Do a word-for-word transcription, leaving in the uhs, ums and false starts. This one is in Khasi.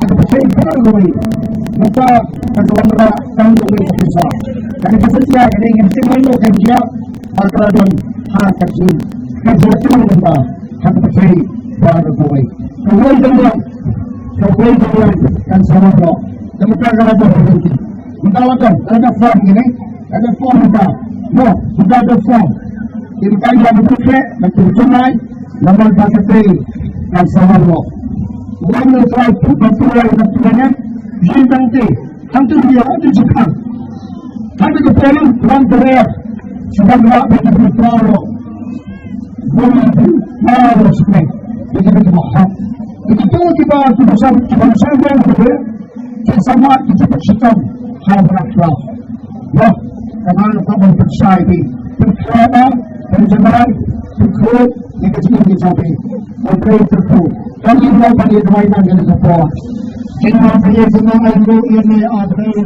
Ka pyrthei baroh kawei. Mynta ka jingwanrah tang kawei ka pisa. Kane ka pyrthei kane ngan sngewthuh ka jia. Ba ka la don ha ka jing. Ka jia tu mynta ha ka pyrthei baroh kawei. Kawei ka jong, kawei ka jong kan sa wan noh. Ka mynta ka la don ha ka jing. Mynta la don, la don form kane. Ka da form ba. No, ka da form. Ïa ka ïa ka kre, ka tu tu nai, namar ba ka trei, kan sa wan noh. Wan noh trai tu, ba tu rai, ba tu rai, yin dang te. Hang tu dia, hang tu jikang. Hang tu polling, wan tu rai. Sebab ba tu tu tu rai. Wan tu rai, sebenarnya. Jadi kita mahal. Jadi tu kita, kita sa, kita sa, kita sa, Ki sama ki jingpynshitom ha u Barak Blok. Ïa, ka ban ka ban pynshai phi. Pynkhraw, pynjynjar, pynkhrup ïa ka jingim ki jong phi. Ban trei pynkhrup. Kan ïa ka ban ïa duwai na ka por. Jingim phi ïa jingim ai ruh ïa ne a trei.